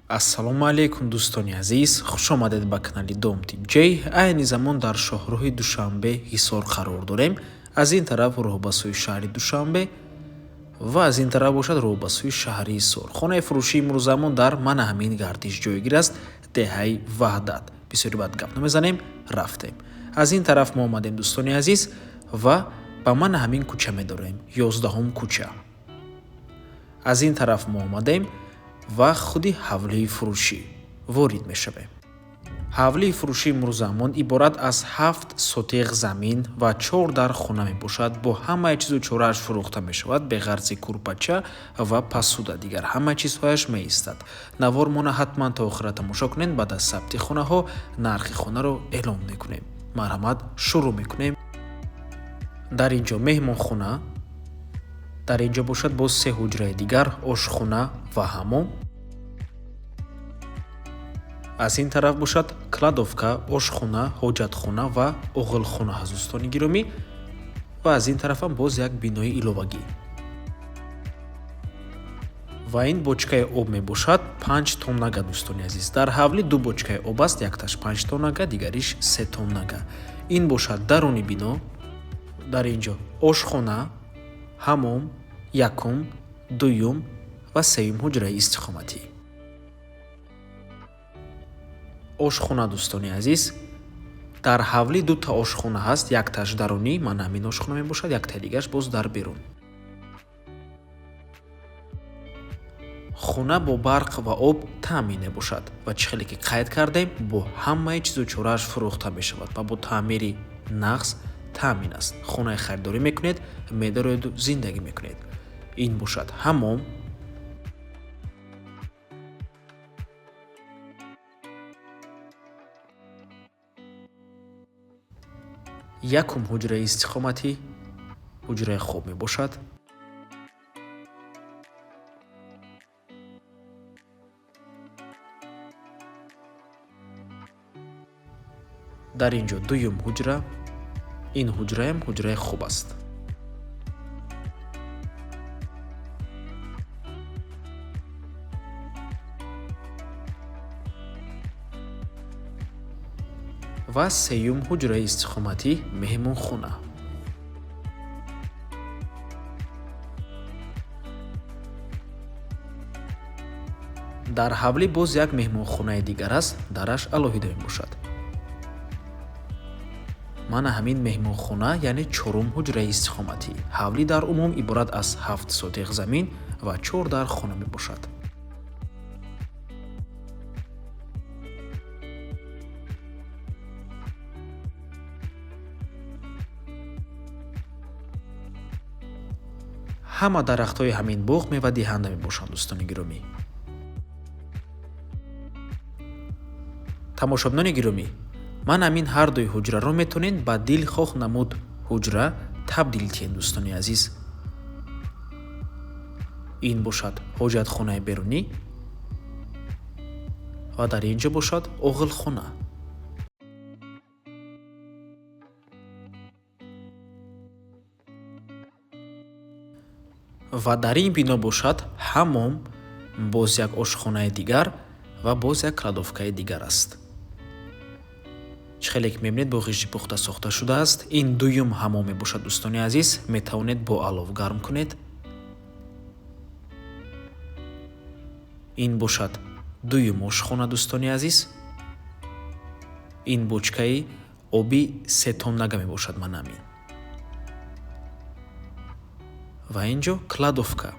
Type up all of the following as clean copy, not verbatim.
Ассалому алайкум, дӯстони азиз, хуш омадед ба канали Дом Тиҷей. Айни замон дар шоҳроҳи Душанбе Ҳисор қарор дорем. Аз ин тараф роҳ ба сӯи шаҳри Душанбе ва аз ин тараф бошад роҳ ба сӯи шаҳри Ҳисор. Хонаи фурӯшии имрӯзамон дар мана ҳамин гардиш ҷойгир аст, деҳаи Ваҳдат. Бисёри баъд гап намезанем, рафтем. Аз ин тараф мо омадем, дӯстони азиз, ва ба мана ҳамин кӯча медорем, 11-ум кӯча. Аз ин тараф мо омадем ва худи ҳавлии фурӯшӣ ворид мешавем. Ҳавлии фурӯшии имрӯзамон иборат аз 7 сотиғ замин ва 4 дар хона мебошад. Бо ҳамаи чизу чорааш фурӯхта мешавад, беғарзи курпача ва пасуда, дигар ҳама чизҳояш меистад. Навормона ҳатман то охира тамошо кунед, баъд аз сабти хонаҳо нархи хонаро эълон мекунем. Марҳамат, шурӯъ мекунем. Дар ин ҷо меҳмонхона, дар ин ҷо бошад боз 3 ҳуҷраи дигар, ошхона ва ҳамом. Аз ин тараф бошад кладовка, ошхона, ҳоҷатхона ва оғилхона ҳаст, дӯстони гиромӣ. Ва аз ин тарафам боз як бинои иловагӣ. Ва ин бочкаи об мебошад 5 тоннага, дӯстони азиз. Дар ҳавлӣ 2 бочкаи об аст, якташ 5 тоннага, дигариш 3 тоннага. Ин бошад даруни бино. Дар ин ҷо ошхона, ҳамом, якум, дуюм ва сеюм ҳуҷраи истиқоматӣ. Ошхона, дӯстони азиз, дар ҳавлӣ 2 та ошхона ҳаст, якташ дарунӣ, мана ҳамин ошхона мебошад, яктаи дигараш боз дар берун. Хона бо барқ ва об таъмин мебошад ва чӣ хеле ки қайд кардем, бо ҳамаи чизу чорааш фурӯхта мешавад ва бо таъмири нағз таъмин аст. Хонаи харидорӣ мекунед, медароеду зиндагӣ мекунед. Ин бошад ҳамом, якум ҳуҷраи истиқоматӣ, ҳуҷраи хоб мебошад. Дар ин ҷо дуюм ҳуҷра, ин ҳуҷраям ҳуҷраи хоб аст. Ва сеюм ҳуҷраи истиқоматӣ, меҳмонхона. Дар ҳавлӣ боз як меҳмонхонаи дигар аст, дараш алоҳида мебошад. Мана ҳамин меҳмонхона, яъне чорум ҳуҷраи истиқоматӣ. Ҳавлӣ дар умум иборат аз 7 сотиғ замин ва 4 дар хона мебошад. Ҳама дарахтҳои ҳамин боғ мевадиҳанда мебошанд, дӯстони гиромӣ. Тамошобинони гиромӣ, ман ҳамин ҳар дуи ҳуҷраро метавонед ба дилхоҳ намуд ҳуҷра табдил диҳед, дӯстони азиз. Ин бошад ҳоҷатхонаи берунӣ ва дар ин ҷо бошад оғилхона. Ва дар ин бино бошад ҳамом, боз як ошхонаи дигар ва боз як кладовкаи дигар аст. Чӣ хеле ки мебинед, бо ғишти пухта сохта шудааст. Ин дуюм ҳамом мебошад, дӯстони азиз, метавонед бо алов гарм кунед. Ин бошад дуюм ошхона, дӯстони азиз. Ин бочкаи оби 3 тоннага мебошад, манамин. Ва ин ҷо кладовка.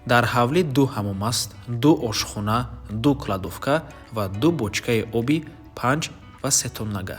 Дар ҳавлӣ 2 ҳамом аст, 2 ошхона, 2 кладовка ва 2 бочкаи оби 5 ва 3 тоннага.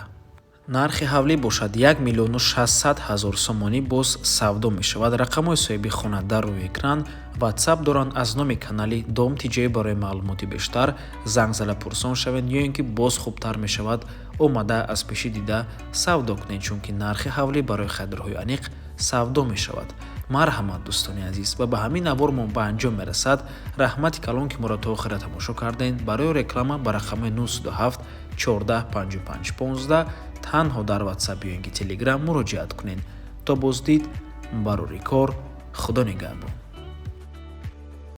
Нархи ҳавлӣ бошад 1 600 000 сомонӣ, боз савдо мешавад. Рақамҳои соҳиби хона дар рӯи экран, WhatsApp доранд. Аз номи канали Дом Тиҷей барои маълумоти бештар занг зада пурсон шавед, ё ин ки боз хубтар мешавад омада аз пеши дида савдо кунед, чунки нархи ҳавлӣ барои харидорҳои аниқ савдо мешавад. Марҳамат, дӯстони азиз, ва ба ҳамин навор мо ба анҷом мерасад. Раҳмати калон, ки моро то охира тамошо кардед. Барои реклама ба рақами 907 14 55 15 танҳо дар WhatsApp ё ин ки Telegram муроҷиат кунед. То боздид, барори кор, Худо нигаҳбон.